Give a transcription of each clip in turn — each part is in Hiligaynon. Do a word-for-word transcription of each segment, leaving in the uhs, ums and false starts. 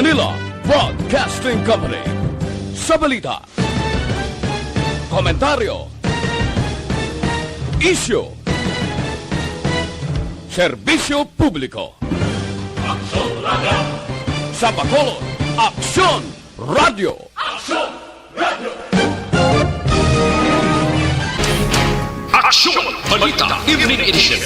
Manila Broadcasting Company. Sa balita, komentaryo, isyu, serbisyo publiko. Aksyon Radio. Sa Bacolod, Aksyon Radio. Aksyon Radio. Aksyon Balita Evening Edition.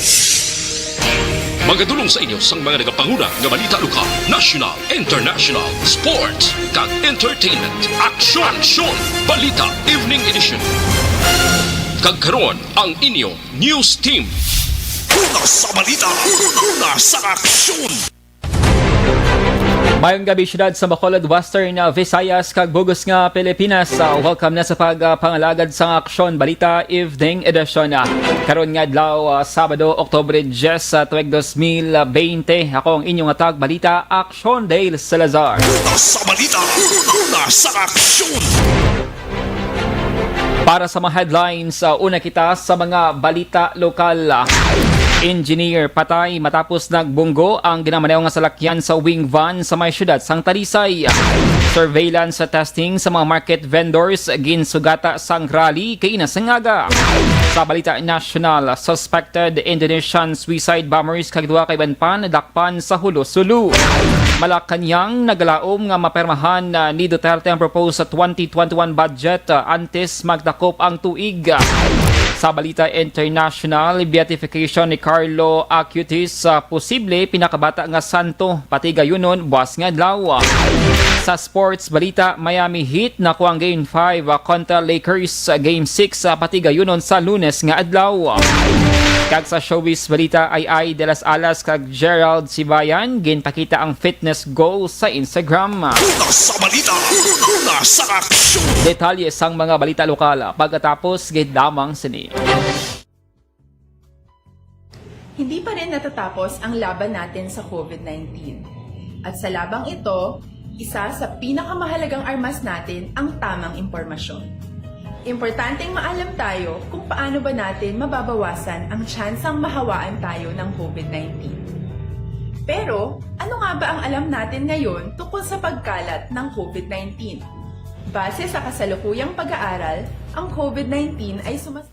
Magadulong sa inyo sang mga nagapanguna nga balita lokal, national, international, sports, kag entertainment. Aksyon! Aksyon! Balita Evening Edition. Kag karon, ang inyo news team. Una sa balita, una sa aksyon. Mayong gabi, siyudad sa Bacolod, Western, uh, Visayas, kag bug-os nga Pilipinas. Uh, welcome na sa pagpangalagad sang Aksyon Balita Evening Edition. Uh, karon nga adlaw, uh, Sabado, Oktubre diyes, uh, tuig dos mil bente. Ako ang inyong atag balita, Aksyon Dale Salazar. Una sa balita, una sa aksyon. Para sa mga headlines, uh, una kita sa mga balita lokal. Engineer patay matapos nagbunggo ang ginamaniw nga salakyan sa wing van sa may siyudad sang Talisay. Surveillance testing sa mga market vendors ginsugata sang rally kaina sang aga. Sa balita nasyonal, suspected Indonesian suicide bombers kag duha ka iban pa nadakpan sa Jolo, Sulu. Malacañang, nagalaom nga mapermahan, uh, ni Duterte ang proposed twenty twenty-one budget, uh, antes magdakop ang tuig. Sa balita international, beatification ni Carlo Acutis, uh, posible pinakabata nga santo, patigayunon buas nga adlaw. Sa sports balita, Miami Heat nakuha ang Game five, uh, kontra Lakers, uh, Game six, uh, patigayunon sa Lunes nga adlaw. Kag sa showbiz balita, Ai Ai de las Alas kag Gerald Sibayan ginpakita ang fitness goal sa Instagram. Una sa balita, una sa aksyon. Detalye sang mga balita lokal pagkatapos gid lamang sini. Hindi pa rin natatapos ang laban natin sa covid nineteen. At sa labang ito, isa sa pinakamahalagang armas natin ang tamang impormasyon. Importanteng maalam tayo kung paano ba natin mababawasan ang tsansang mahawaan tayo ng covid nineteen. Pero, ano nga ba ang alam natin ngayon tungkol sa pagkalat ng covid nineteen? Base sa kasalukuyang pag-aaral, ang covid nineteen ay sumas-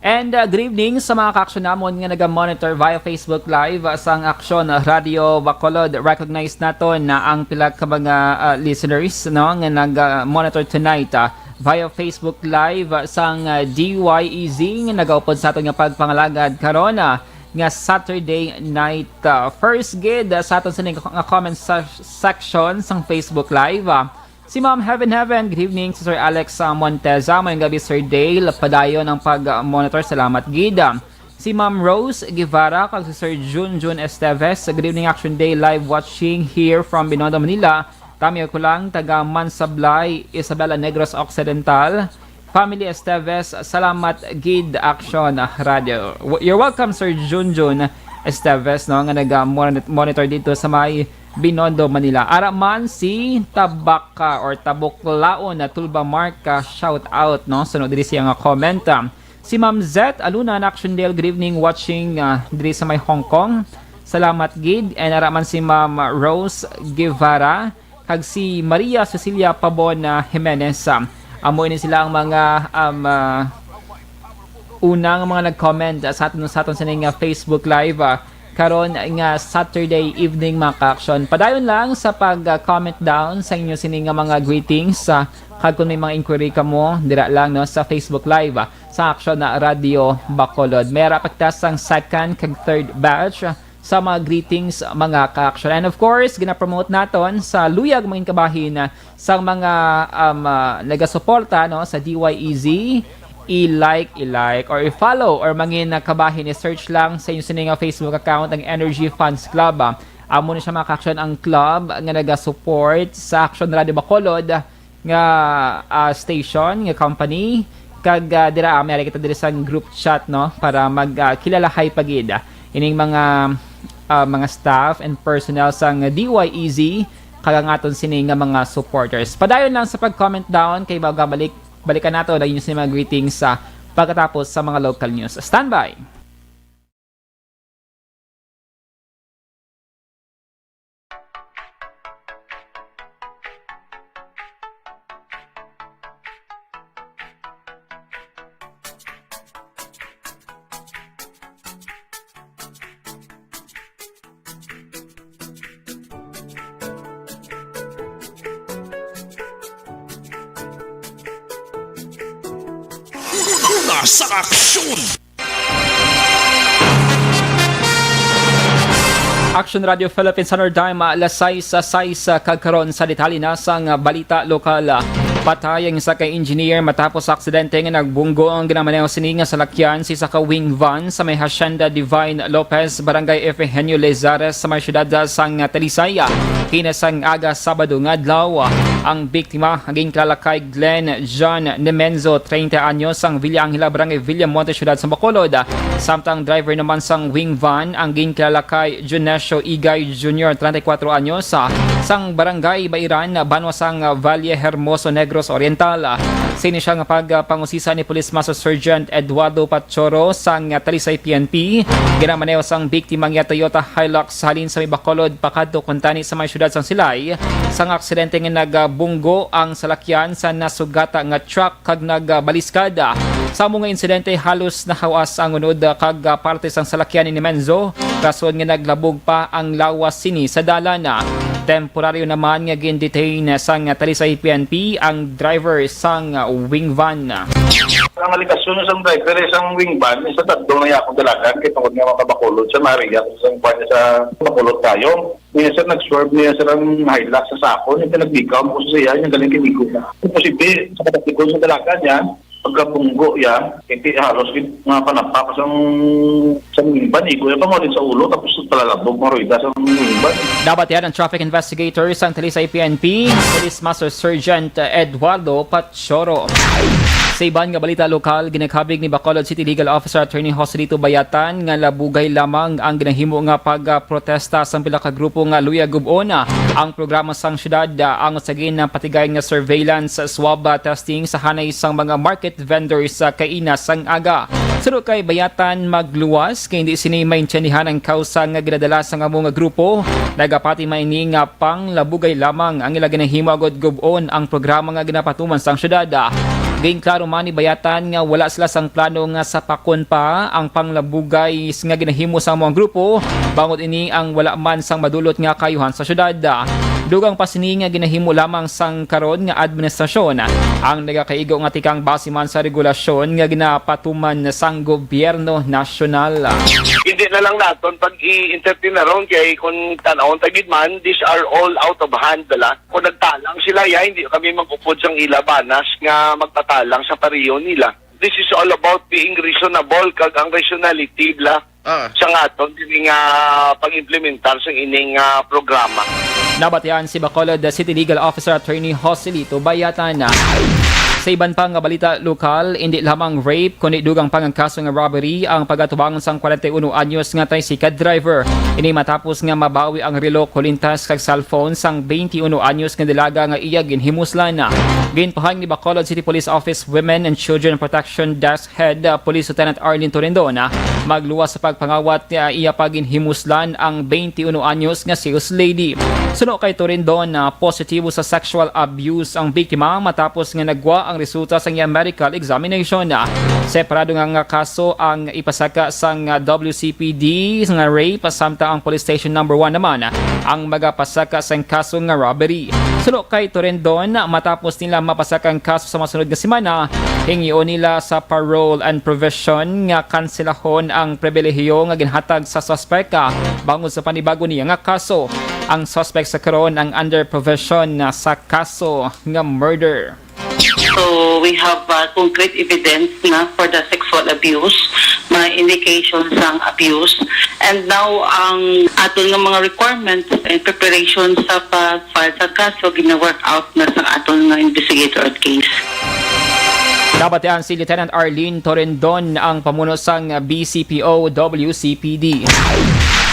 And, uh, good evening sa mga kaaksyon namon nga naga-monitor via Facebook Live, uh, sang Aksyon Radio Bacolod. Recognize naton na ang pila ka mga, uh, listeners, no, nga naga-monitor tonight, uh, via Facebook Live, uh, sang, uh, D Y E Z nga nagaupod sa aton nga pagpangalagad karon, uh, nga Saturday night. Uh, first gid, uh, sa aton sini nga comment sa section sang Facebook Live, uh, Si Ma'am Heaven Heaven, good evening. Si Sir Alex, uh, Monteza, mayong gabi, Sir Dale. Padayon ang pag-monitor. Salamat gid. Si Ma'am Rose Guevara kag si Sir Junjun Esteves, good evening, Action Day, live watching here from Binondo, Manila. Tami ko lang, taga Mansablay, Isabela, Negros Occidental. Family Esteves, salamat gid, Action Radio. W-, you're welcome, Sir Junjun Esteves, no, nga naga-monitor dito sa may Binondo, Manila. Ara man si Tabaka or Tabuklaon na Tulba Mark, ah, shout out, no? Sunod diri siya nga comment, ah. Si Ma'am Zet Aluna na Action Dale, good evening, watching, ah, diri sa may Hong Kong. Salamat gid. And ara man si Ma'am Rose Guevara kag si Maria Cecilia Pabon, ah, Jimenez. Ah, amo ini sila ang mga, um, ah, unang mga nag-comment, ah, sa aton, sa aton sini nga Facebook Live, ah, karon nga Saturday evening, mga ka-action. Padayon lang sa pag, ah, comment down sa inyo sini nga mga greetings, ah, kag kung may mga inquiry kamo, dira lang, no, sa Facebook Live, ah, sa Action na Radio Bacolod. May ara pa kita sang second kag third batch, ah, sa mga greetings, mga ka-action. And of course, ginapromote naton sa luyag, mga kabahin, ah, sang mga, um, ah, nagasuporta, no, sa D Y E Z, i-like, i-like, or i-follow, or mangin na kabahin, i-search lang sa inyo sini nga Facebook account ang Energy Fans Club, ah. Amo ni siya, mga ka-action, ang club nga nagasupport sa Action Radio Bacolod nga, ah, station, nga company. Kag, ah, dira, ah, may ari kita diri sa group chat, no, para mag, ah, kilalahay pa gid, ah, ining mga, ah, mga staff and personnel sang D Y E Z, kag ang aton sini nga mga supporters. Padayon lang sa pag-comment down kay bago balik, balikan nato ang inyo sini mga greetings sa pagkatapos sa mga local news. Standby! Sa aksyon! Action Radio Philippines, Honor Dime, alas sais sa sais, ah, kag karon sa detalye na sang, ah, balita lokal. Ah, patay ang isa ka engineer matapos sa aksidente nga nagbunggo ang ginamaneho sini nga salakyan sa isa ka wing van sa may Hacienda Divine Lopez, Barangay Efegenio Lezares, sa may siyudad, ah, sang, ah, Talisay. Ah, kinasang aga Sabado nga adlaw, ah, ang biktima nga ginkilala kay Glenn John Nemenzo, treinta anyos, sang Villa Angela, Barangay Villamonte, siyudad sa Bacolod. Samtang driver naman sang wing van ang ginkilala kay Junesio Igay Junior, treinta y cuatro anyos, ah, sang Barangay Bairan, banwa sang Valle Hermoso, Negros Oriental. Sini siya nga pagpangusisa ni Police Master Sergeant Eduardo Patchoro sang Talisay P N P. Ginamaneho sang biktima nga Toyota Hilux halin sa may Bacolod pakadto kuntani sa may siyudad sang Silay. Sang aksidente nga nagbunggo ang salakyan sa nasugata nga truck kag nagbaliskad. Sa amo nga insidente, halos nahawas ang unod kag parte sang salakyan ni Menzo, rason nga naglabog pa ang lawas sini sa dalan. Temporaryo naman nga gin-detain sang Talisay P N P ang driver sang wing van. Ang alegasyon sang driver sang wing van, isa tatlo na akong dalagan kay tungod nga makabakulod sa Maria sa kuan sa Bacolod tayo. Niya sir nag-swerve niya sir ang Hilux sa sako niya, pinagbikaw mo sa iya niya galing kinigo na. Imposible sa kataktikon sa dalagan niya, pagkabunggo niya, hindi halos gid nga panapak sang, sang wing van, igo niya pa mo din sa ulo, tapos palalabog ang rueda sa wing van. Nabatian ang traffic investigator sang Talisay P N P, Police Master Sergeant Eduardo Pat Choro. Sa iban nga balita lokal, ginakabig ni Bacolod City Legal Officer Attorney Joselito Bayatan nga labugay lamang ang ginahimo nga pagprotesta sang pila ka grupo nga luyag gub-on ang programa sang syudad, ang sa ginpatigay nga surveillance swab testing sa hanay sang mga market vendors sa kaina sang aga. Suno kay Bayatan, magluwas kay hindi sini maintindihan ang kausa nga ginadala sang amo nga grupo. Nagapati man ini nga panglabugay lamang ang ila ginahimo agud gub-on ang programa nga ginapatuman sang syudad. Ginklaro man ni Bayatan nga wala sila sang plano nga sapakon pa ang panglabugay nga ginahimo sa amo ang grupo, bangod ini ang wala man sang madulot nga kaayuhan sa syudad. Dugang pa sini nga ginahimo lamang sang karon nga administrasyon ang nagakaigo nga tikang base man sa regulasyon nga ginapatuman sang gobyerno nasyonal. Hindi na lang naton pag-i-entertain na ron kay kung tanawon ta gid man, these are all out of hand na lang. Kung nagtalang sila, ya, hindi kami mag-upod sang ila banas nga magpatalang sa pareho nila. This is all about being reasonable, kag ang rationality la Ah. sa nga aton dili nga pag-implementar sa ining, ah, programa. Nabatian si Bacolod City Legal Officer Attorney Joselito Bayatan. Sa iban pa nga balita lokal, hindi lamang rape, kundi dugang pa nga kaso nga robbery ang pagatubangon sang kwarenta y uno anyos nga tricycle driver. Ini matapos nga mabawi ang relo, kulintas kag cellphone sang twenty-uno anyos nga dalaga nga iya ginhimuslan. Ginpahayag ni Bacolod City Police Office Women and Children Protection Desk Head, uh, Police Lieutenant Arlene Torendon, uh, magluwas sa pagpangawat niya iya pa ginhimuslan ang twenty-uno anyos nga sales lady. Suno kay Torendon, uh, positibo sa sexual abuse ang biktima matapos nga nagwa ang resulta sa iyang medical examination. Uh, separado nga, nga kaso ang ipasaka sang, uh, W C P D nga rape, samtang ang Police Station Number One naman, uh, ang magapasaka sang kaso nga robbery. Suno kay Torendon, matapos nila mapasaka ang kaso sa masunod nga semana, hingyo nila sa parole and probation nga kanselahon ang pribilehiyo nga ginhatag sa suspek, ah, bangod sa panibago niya nga kaso. Ang suspek sa karon ang under probation na sa kaso nga murder. So, we have, uh, concrete evidence na for the sexual abuse, mga indications sang abuse. And now, ang aton nga mga requirements and preparation sa pag-file sa kaso, gina-work out na sa aton nga investigator at case. Nabatian si Lieutenant Arlene Torendon, ang pamuno sang B C P O W C P D.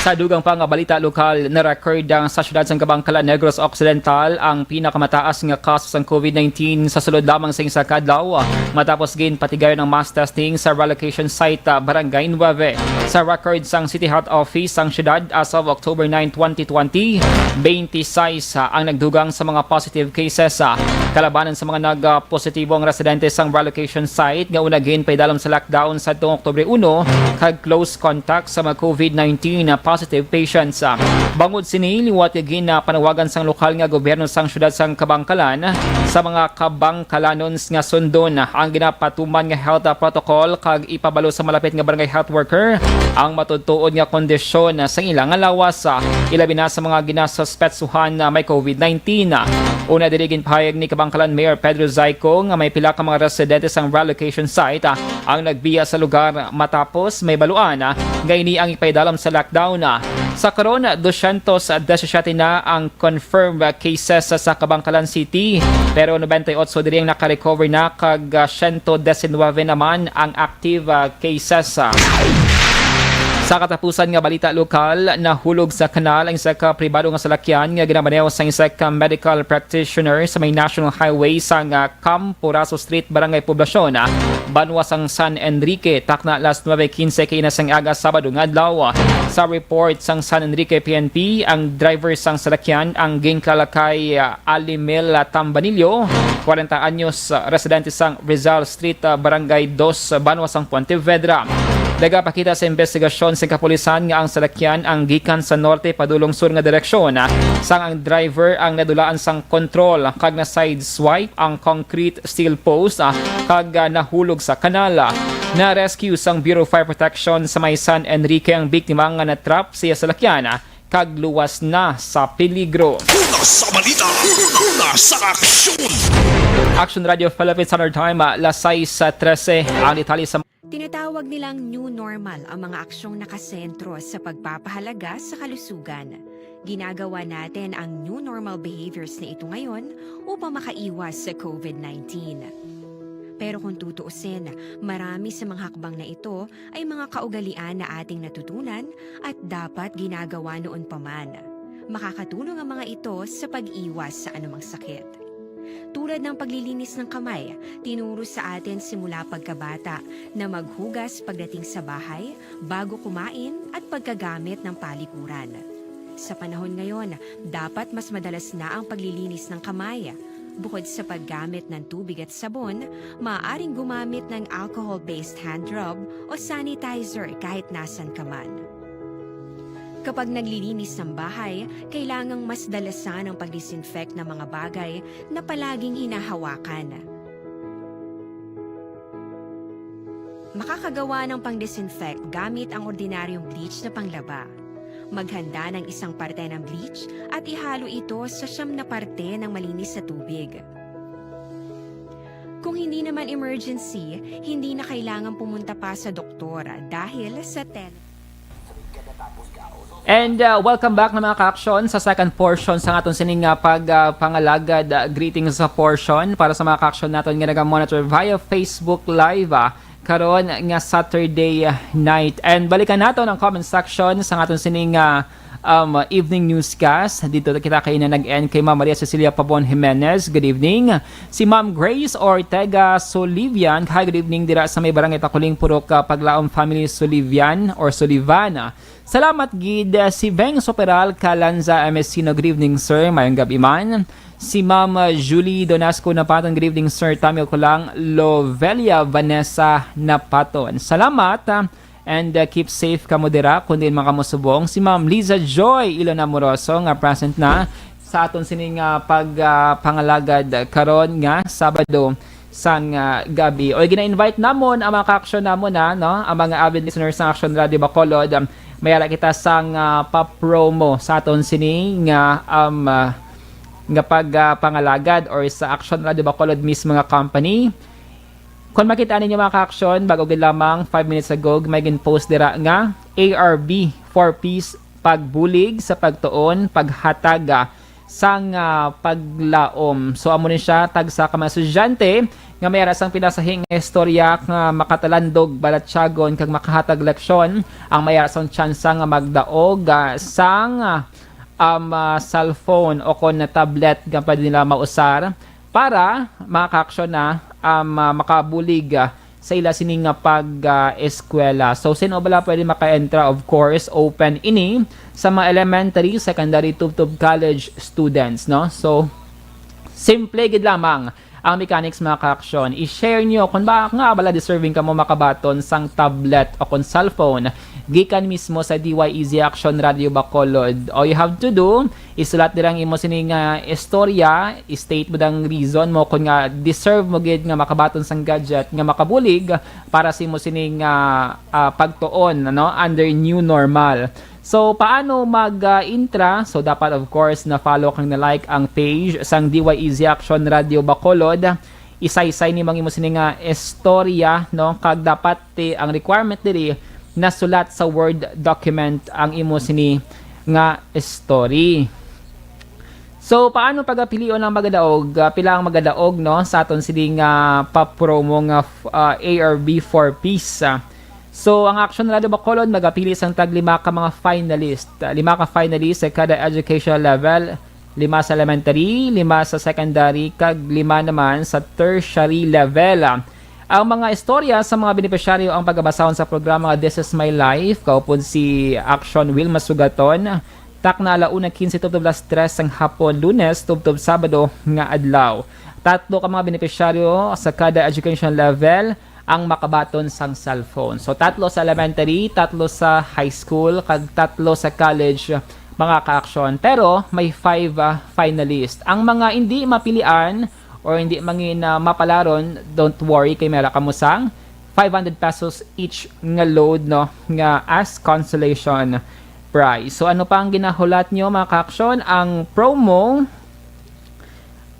Sa dugang pa nga balita lokal, na-record ang sa siyudad sang Kabangkalan, Negros Occidental, ang pinakamataas nga kaso sang COVID nineteen sa sulod lamang sa isa ka adlaw, matapos ginpatigayon ang mass testing sa relocation site, ah, Barangay Nueve. Sa record sang City Health Office sang siyudad, as of October nine, twenty twenty, twenty-sais ang nagdugang sa mga positive cases, ah, kalabanan sa mga nag, ah, positibo ang residente sang relocation site nga una ginpaidalom sa lockdown sadtong Oktubre uno kag close contact sa mga COVID nineteen na positive patients. Bangod sini, liwat nga ginapanawagan sang lokal nga gobyerno sang siyudad sang Kabankalan sa mga Kabangkalanon nga sundon ang ginapatuman nga health protocol kag ipabalo sa malapit nga barangay health worker ang matuod-tuod nga kondisyon sang ila nga lawas, ilabi na sa mga ginasuspetsuhan na may COVID nineteen. Una diri, ginpahayag ni Kabangkalan Mayor Pedro Zayco nga may pila ka mga residente sang relocation site ang nagbiya sa lugar matapos may baluan nga ini ang ipaidalom sa lockdown. Sa karon, dosyentos disisiete na ang confirmed cases sa Kabangkalan City, pero nobenta y otso diri ang nakarecover na kag siyento disinwebe naman ang active cases. Sa katapusan nga balita lokal, nahulog sa kanal ang isa ka pribado nga salakyan nga ginamaneho sang isa ka medical practitioner sa may National Highway sang Camporazo Street, Barangay Poblacion, banwa sang San Enrique, takna alas nuebe quince kaina sang aga Sabado nga adlaw. Sa report sang San Enrique P N P, ang driver sang salakyan ang ginkilala kay, ah, Alimel Tambanillo, kwarenta anyos, ah, residente sang Rizal Street, ah, Barangay Dos, banwa sang Pontevedra. Nagapakita sa investigasyon sa kapulisan nga ang salakyan ang gikan sa norte padulong sur nga direksyon, ah, sang ang driver ang nadulaan sang kontrol kag na-sideswipe ang concrete steel post, ah, kag, ah, nahulog sa kanal. Na-rescue sang Bureau of Fire Protection sa may San Enrique ang biktima nga na-trap sa iya salakyan, ah, kag luwas na sa peligro. Una sa balita, una sa aksyon. Action Radio Philippines Standard Time, ah, alas sais trese. Ang detalye sa Tinatawag nilang new normal ang mga aksyong nakasentro sa pagpapahalaga sa kalusugan. Ginagawa natin ang new normal behaviors na ito ngayon upang makaiwas sa COVID nineteen. Pero kung tutuusin, marami sa mga hakbang na ito ay mga kaugalian na ating natutunan at dapat ginagawa noon pa man. Makakatulong ang mga ito sa pag-iwas sa anumang sakit. Tulad ng paglilinis ng kamay, tinuro sa atin simula pagkabata na maghugas pagdating sa bahay, bago kumain, at pagkagamit ng palikuran. Sa panahon ngayon, dapat mas madalas na ang paglilinis ng kamay. Bukod sa paggamit ng tubig at sabon, maaaring gumamit ng alcohol-based hand rub o sanitizer kahit nasan ka man. Kapag naglilinis ng bahay, kailangang mas dalasan ang pag-disinfect ng mga bagay na palaging hinahawakan. Makakagawa ng pang-disinfect gamit ang ordinaryong bleach na panglaba. Maghanda ng isang parte ng bleach at ihalo ito sa siyam na parte ng malinis na tubig. Kung hindi naman emergency, hindi na kailangan pumunta pa sa doktor dahil sa ten And, uh, welcome back, mga ka-aksyon, sa second portion sa aton sining, uh, pag, uh, pangalagad, uh, greetings sa portion para sa mga ka-aksyon naton nga naga-monitor via Facebook Live, uh, karon nga Saturday, uh, night. And balikan naton ang comment section sa aton sining, uh, um, evening newscast. Dito kita kay na nag-end kay Ma'am Maria Cecilia Pabon Jimenez. Good evening. Si Ma'am Grace Ortega Solivian, hi, good evening dira sa may Barangay Takuling, Purok, ah, Paglaom family, Solivian or Solivan. Salamat gid, ah, si Veng Soperal Kalanza Amesino, good evening, sir. Mayong gab-i man. Si Ma'am, ah, Julie Donasco Napaton, good evening, sir. Tamil ko lang, Lovelia Vanessa Napaton. Salamat, ah, and, uh, keep safe kamo dira, kun diin man kamo subong. Si Ma'am Liza Joy Ilona Moroso nga present na sa aton sining, uh, pag, uh, pangalagad karon nga Sabado sang, uh, gabi. Oy, gina-invite namon ang mga ka-aksyon namon, ha, no? Ang mga avid listeners sang Aksyon Radio Bacolod, um, may ara kita sang, uh, pa-promo sa aton sini nga, um, uh, nga pag, uh, pangalagad or sa Aksyon Radio Bacolod mismo nga company. Kung makita ninyo, mga ka-aksyon, bago gid lamang five minutes ago, may gin-post dira nga A R B for Peace, pagbulig sa pagtuon, paghatag, ah, sang, ah, paglaom. So, amo ni siya, tagsa ka mga estudyante nga may ara sang pinasahi nga istorya nga makatalandog, balatyagon, kag makahatag leksyon, ang may ara sang tsansa nga magdaog, ah, sang, ah, um, ah, cellphone o kon tablet nga pwede nila mausar para, mga ka-aksyon, na, um, ah, makabulig, ah, sa ila sini nga pag, ah, eskwela. So, sino bala pwede maka-entra? Of course, open ini sa mga elementary, secondary, tubtob college students, no? So, simple gid lamang ang mechanics, mga ka-aksyon. I-share nyo kung ba nga bala deserving kamo makabaton sang tablet o kon cellphone. gikan mismo sa D Y E Z Action Radio Bacolod. All you have to do, isulat dira ang imo sini nga istorya, state mo dang reason mo kung nga deserve mo gid nga makabaton sang gadget nga makabulig para sa imo sini nga, ah, pagtuon, ano, under new normal. So, paano mag, ah, intra? So, dapat, of course, na-follow kag na-like ang page sang D Y E Z Action Radio Bacolod. Isaysay nimo ang imo sini nga istorya, no? Kag dapat, eh, ang requirement diri nasulat sa Word document ang imo sini nga story. So, paano pagapilion ang magadaog? Ah, pila ang magadaog, no, sa aton sini nga pa-promo nga f-, ah, A R B four Ps, ah. So, ang Action Radio Bacolod magapili sang tag lima ka mga finalist. Ah, lima ka finalist sa kada educational level, lima sa elementary, lima sa secondary, kag lima naman sa tertiary level. Ang mga istorya sa mga benepisyaryo ang pagabasahon sa programa nga This Is My Life, kaupod si Action Wilma Sugaton, takna ala una quince tubtob alas tres sang hapon, Lunes tubtob Sabado nga adlaw. Tatlo ka mga benepisyaryo sa kada education level ang makabaton sang cellphone. So, tatlo sa elementary, tatlo sa high school, kag tatlo sa college, mga ka-aksyon. Pero may five, ah, finalist. Ang mga hindi mapilian or hindi mangin, ah, mapalaron, don't worry, kay may ara kamo sang five hundred pesos each nga load, no, nga as consolation prize. So, ano pa ang ginahulat nyo, mga ka-aksyon? Ang promo,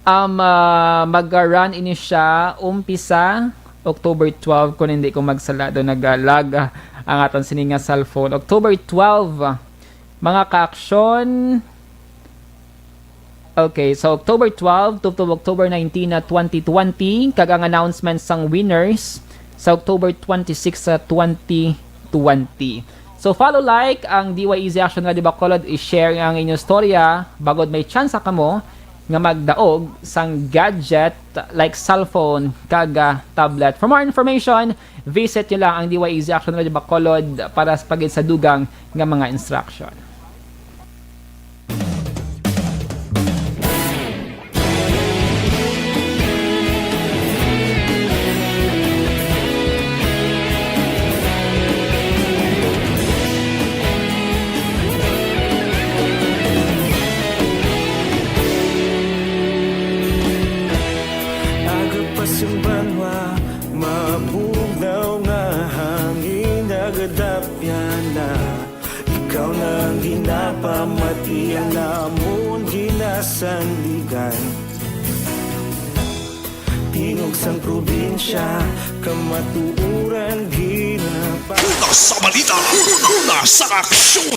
um, ah, mag-run ini siya umpisa October twelve, kung hindi ko magsala, do nag-lag, ah, ang aton sini nga cellphone. October twelve, mga ka-aksyon. Okay, so October twelve to, to October nineteen na twenty twenty, kag ang announcement sang winners sa October twenty-six sa twenty twenty. So follow, like ang D Y E Z Action Radio Bacolod, i-share ang inyong storya, bagod may tsansa kamo nga magdaog sang gadget like cellphone kag, ah, tablet. For more information, visit nyo lang ang D Y E Z Action Radio Bacolod para sa pagid sa dugang nga mga instruction. Aga pa sang banwa, mabugnaw nga hangin, nagadapyan na. Ikaw na ang ginapamati, ang amon ginasandigan. Tingog sang probinsya, kamatuoran ginapa- Una sa balita, una sa aksyon.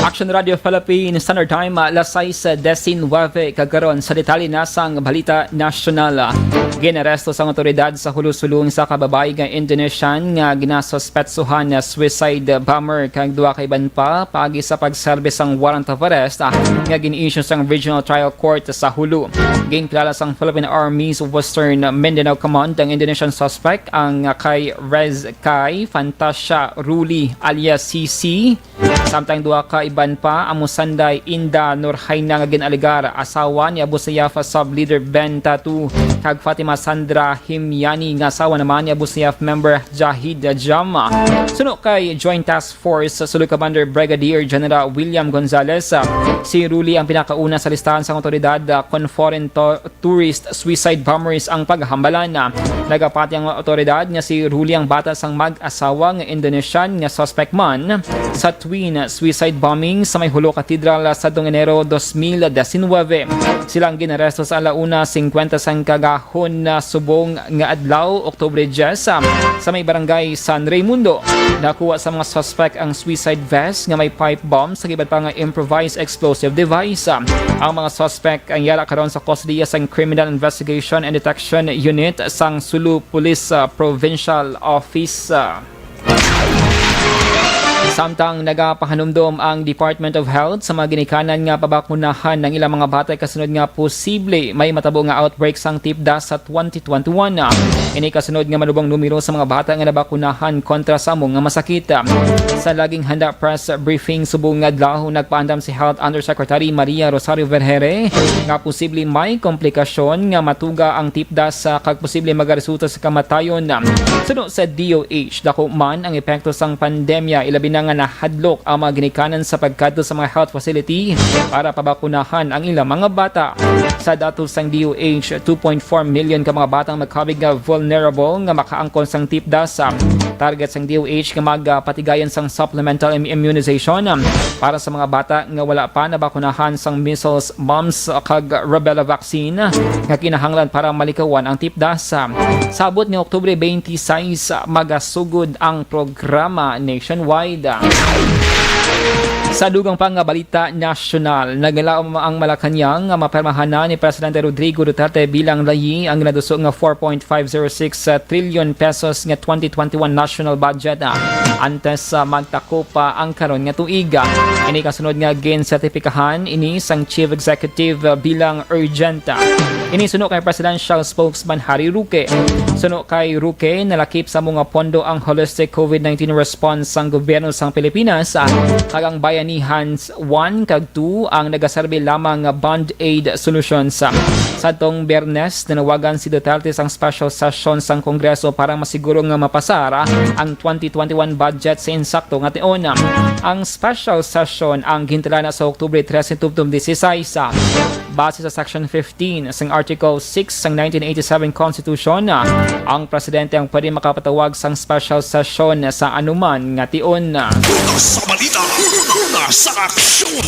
Action Radio Philippines Standard Time, ah, alas sais disinwebe, kag karon sa detalye na sang balita nasyonal. Ginaresto sang awtoridad sa Julu-Sulu ang isa ka babayi nga Indonesian nga ginasuspetsuhan nga suicide bomber kag duha ka iban pa paagi sa pagserbi sang warrant of arrest, ah, nga gin-issue sang Regional Trial Court sa Julu. Ginkilala sang Philippine Army's Western Mindanao Command ang Indonesian suspect, ang kay Rezkai Fantasia Ruli alias C C, samtang duha ka iban pa amo sanday Inda Nurhaina nga gin-alegar asawa ni Abu Sayyaf sub-leader Ben Tatu kag Fatima Sandra Himyani nga asawa naman ni Abu Sayyaf member Jahid Jama. Suno kay Joint Task Force Sulu Commander Brigadier General William Gonzales, si Ruli ang pinakauna sa listahan sang awtoridad, ah, kon foreign to-, tourist suicide bombers ang paghambalan. Nagapati ang awtoridad nga si Ruli ang bata sang mag-asawa nga Indonesian nga suspect man sa twin suicide bombing sa may Julu Cathedral sa dong Enero dos mil disinwebe. Sila ang ginaresto sa ala una singkwenta sang kagahon na subong nga adlaw, Oktubre diyes, sa may barangay San Raimundo. Nakuha sa mga suspect ang suicide vest nga may pipe bomb sa iban pa nga improvised explosive device. Ang mga suspect ang yara karon sa kustodiya sang Criminal Investigation and Detection Unit sang Sulu Police, ah, Provincial Office. Samtang nagapahanumdom ang Department of Health sa mga ginikanan nga pabakunahan ang ilang mga bata kasunod nga posible may matabo nga outbreak sang tipda sa twenty twenty-one. Ini kasunod nga malubong numero sa mga bata nga nabakunahan kontra sa amo nga masakit. Sa Laging Handa press briefing subong nga adlaw, nagpaandam si Health Undersecretary Maria Rosario Vergere nga posible may komplikasyon nga matuga ang tipda sa kag posible magaresulta sa kamatayon. Suno sa D O H, dako man ang epekto sang pandemya, ilabi na nga nahadlok ang mga ginikanan sa pagkadto sa mga health facility para pabakunahan ang ilang mga bata. Sa datos sang D O H, two point four million ka mga batang makabig nga vulnerable nga makaangkon sang tipda. Sa target sang D O H nga magpatigayon sang supplemental im-, immunization para sa mga bata nga wala pa nabakunahan sang measles, mumps, kag rubella vaccine nga kinahanglan para malikawan ang tipda. Sa sabot ni Oktubre twenty-six, magasugod ang programa nationwide. Sa dugang pa nga balita nasyonal, naglaom ang Malacañang nga mapermahan na ni Presidente Rodrigo Duterte bilang layi ang ginaduso nga four point five zero six trillion pesos nga twenty twenty-one national budget, ah, antes, ah, magtakop pa ang karon nga tuig. Ini kasunod nga ginsertipikahan ini sang Chief Executive, ah, bilang urgent. Ini suno kay Presidential Spokesman Harry Roque. Suno kay Roque, nalakip sa mga pondo ang holistic COVID nineteen response sang gobyerno sang Pilipinas, ah, kag ang Bayanihan one kag two ang nagaserbi lamang nga band-aid solutions. Sa tong Biyernes, nanawagan si Duterte sang special session sang Kongreso para masiguro nga mapasar ang twenty twenty-one budget sa insakto nga tion. Ang special session ang gintalana sa Oktubre trese tubtob dieciséis. Base sa Section fifteen sang Article six sang nineteen eighty-seven Constitution, ang presidente ang pwede makapatawag sang special session sa anuman nga tion. Una sa balita, una sa aksyon.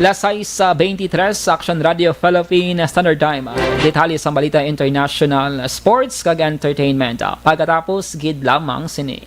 Las sais sa twenty-three sa Aksyon Radio Philippine Standard Time. Detalye sa balita international, sports, kag entertainment. Pagkatapos gid lamang sini.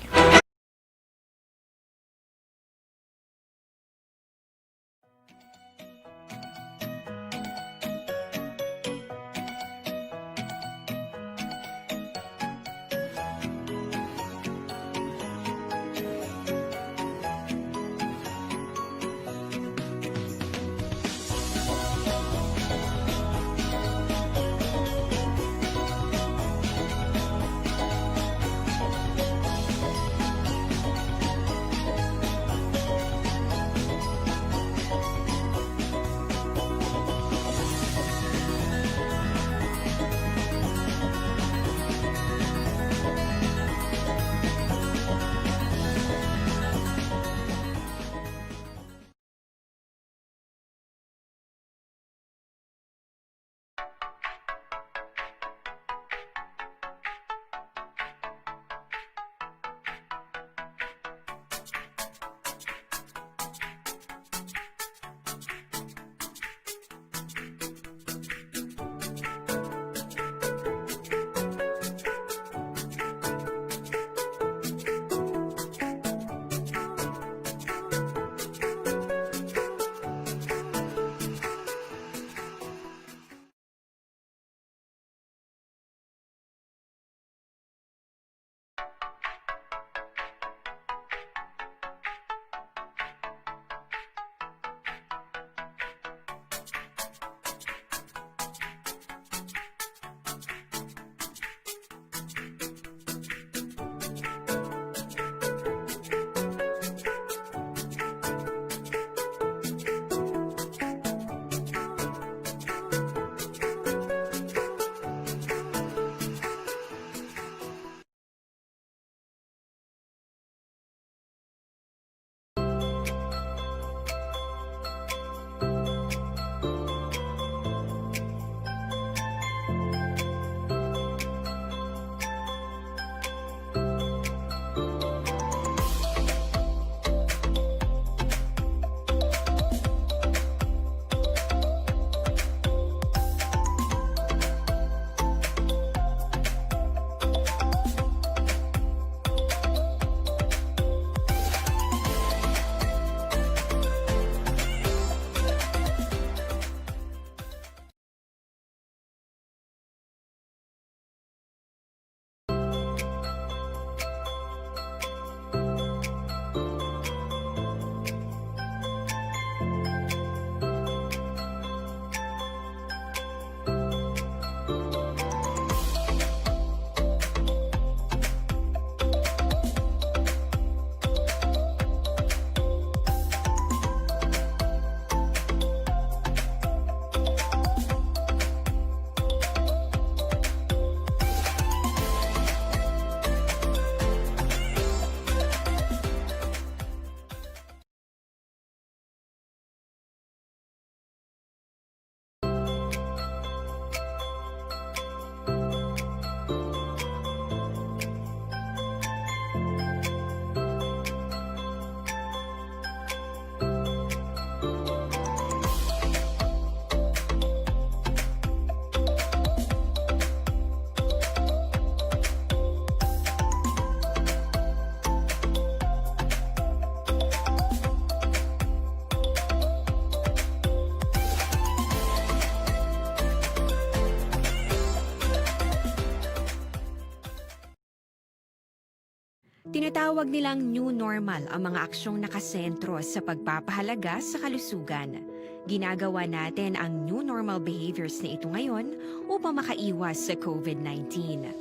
Tinatawag nilang new normal ang mga aksyong nakasentro sa pagpapahalaga sa kalusugan. Ginagawa natin ang new normal behaviors na ito ngayon upang makaiwas sa covid nineteen.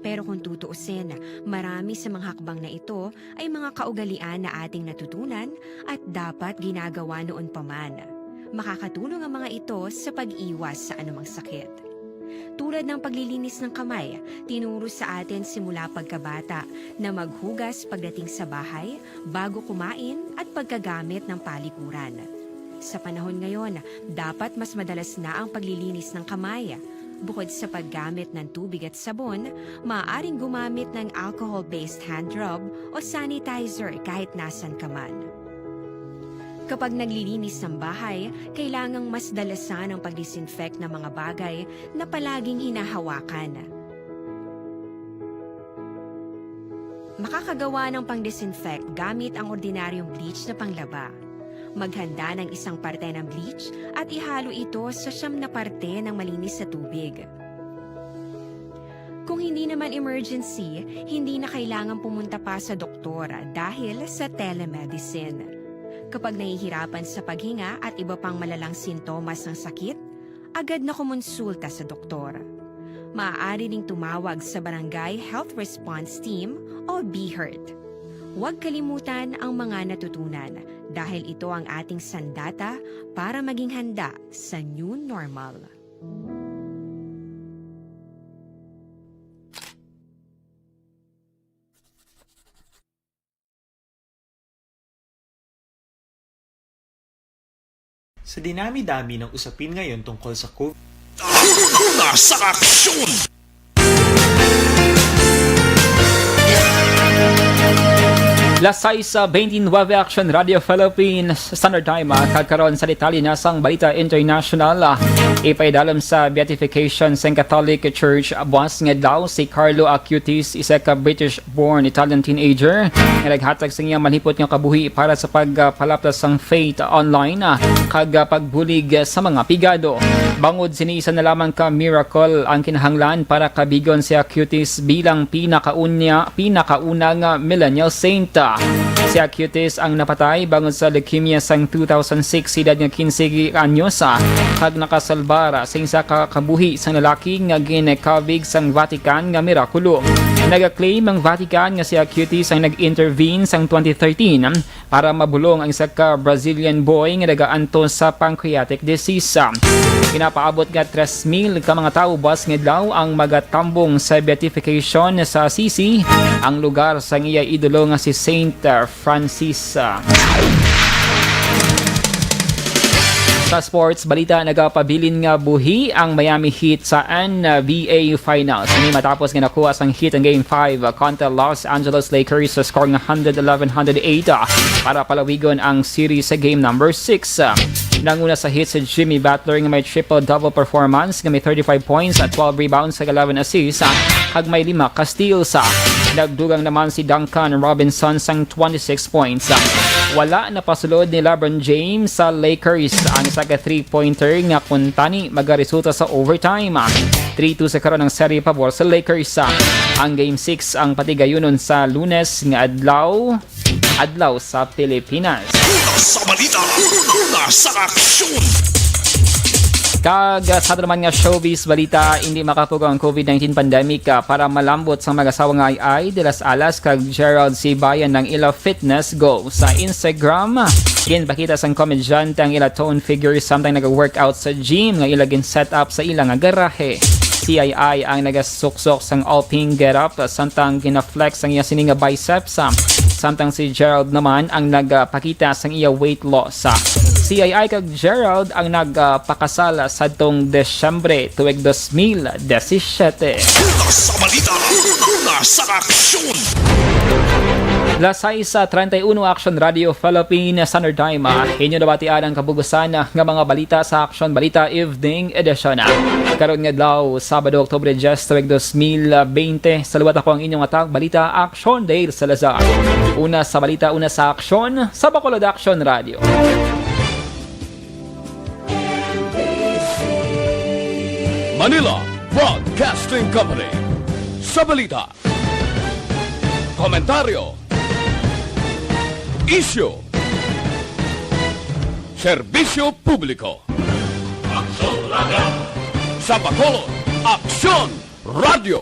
Pero kung tutuusin, marami sa mga hakbang na ito ay mga kaugalian na ating natutunan at dapat ginagawa noon pa man. Makakatulong ang mga ito sa pag-iwas sa anumang sakit. Tulad ng paglilinis ng kamay, tinuro sa atin simula pagkabata na maghugas pagdating sa bahay, bago kumain, at pagkagamit ng palikuran. Sa panahon ngayon, dapat mas madalas na ang paglilinis ng kamay. Bukod sa paggamit ng tubig at sabon, maaaring gumamit ng alcohol-based hand rub o sanitizer kahit nasan ka man. Kapag naglilinis ng bahay, kailangang mas dalasan ang pag-disinfect ng mga bagay na palaging hinahawakan. Makakagawa ng pang-disinfect gamit ang ordinaryong bleach na panglaba. Maghanda ng isang parte ng bleach at ihalo ito sa siyam na parte ng malinis na tubig. Kung hindi naman emergency, hindi na kailangan pumunta pa sa doktor dahil sa telemedicine. Kapag nahihirapan sa paghinga at iba pang malalang sintomas ng sakit, agad na kumonsulta sa doktor. Maaari ding tumawag sa Barangay Health Response Team o BHERT. Huwag kalimutan ang mga natutunan dahil ito ang ating sandata para maging handa sa new normal. Sa dinami-dami ng usapin ngayon tungkol sa COVID, Una sa aksyon! Las sais, ah, veintinuebe, Action Radio Philippines Standard Time, ah, kag karon sa detalye na sang balita international, ah, ipaidalom sa beatification sang Catholic Church buas nga adlaw si Carlo Acutis, isa ka British born Italian teenager nga naghatag sa iyang malipot nga kabuhi para sa pagpalaplas sang faith online, ah, kag, ah, pagbulig sa mga pigado. Bangod sini, isa na lamang ka miracle ang kinahanglan para kabigon si Acutis bilang pinakaunya, pinakauna nga millennial saint. Si Acutis ang napatay bangod sa leukemia sang two thousand six, edad nga quince anyos, ah, kag nakasalbar, ah, sa isa ka kabuhi sang lalaki nga ginkabig sang Vatican nga mirakulo. Nag-claim ang Vatican nga si Acutis ang nag-intervene sang twenty thirteen para mabulong ang isa ka Brazilian boy nga nagaantos sa pancreatic disease. Ginapaabot nga tres mil ka mga tawo buas nga adlaw ang magatambong sa beatification sa Assisi, ang lugar sang iya idolo nga si Saint Francis. Sa sports balita, nagapabilin nga buhi ang Miami Heat sa N B A Finals. Ini matapos nga nakuha sang Heat ang Game five kontra Los Angeles Lakers sa score nga hundred eleven hundred eight, ah, para palawigon ang series sa Game number six. Nanguna sa Heat si Jimmy Butler nga may triple-double performance nga may thirty-five points at twelve rebounds kag eleven assists, ah, kag may lima ka steals. Nagdugang naman si Duncan Robinson sang twenty-six points. Wala napasulod ni LeBron James sa Lakers ang isa ka three-pointer nga kuntani magaresulta sa overtime. Three two sa karon ang serye pabor sa Lakers. Ang Game six ang patigayunon sa Lunes nga adlaw, adlaw sa Pilipinas. Una sa balita, una sa aksyon. Kag, ah, sa naman nga showbiz balita, hindi makapugong ang COVID nineteen pandemic, ah, para malambot sang mag-asawa nga Ay Ay de las Alas kag Gerald Sibayan ang ila fitness goal. Sa Instagram, ginpakita sang komedyante ang ila toned figure samtang nag-workout sa gym nga ila gin-set up sa ila nga garahe. Si Ay Ay ang nagasuksok sang all-pink getup samtang gina-flex ang iya sini nga biceps, ah, samtang si Gerald naman ang nagpakita sang iya weight loss. Sa T I I kag Gerald ang nagpakasal sadtong Desyembre tuig dos mil disisyete. Una sa balita, una sa aksyon. Las sais treinta y uno, Action Radio Philippines Standard Time. Ah, inyo nabatian ang kabugusan nga mga balita sa Action Balita Evening Edition. Karon nga adlaw, Sabado, Oktubre diyes, tuig dos mil bente, sa liwat ako ang inyong atang balita, Action Dale Salazar. Una sa balita, una sa aksyon, sa Bacolod Action Radio. Manila Broadcasting Company. Sa balita, komentaryo, isyu, serbisyo publiko. Aksyon Radio. Sa Bacolod, Aksyon Radio.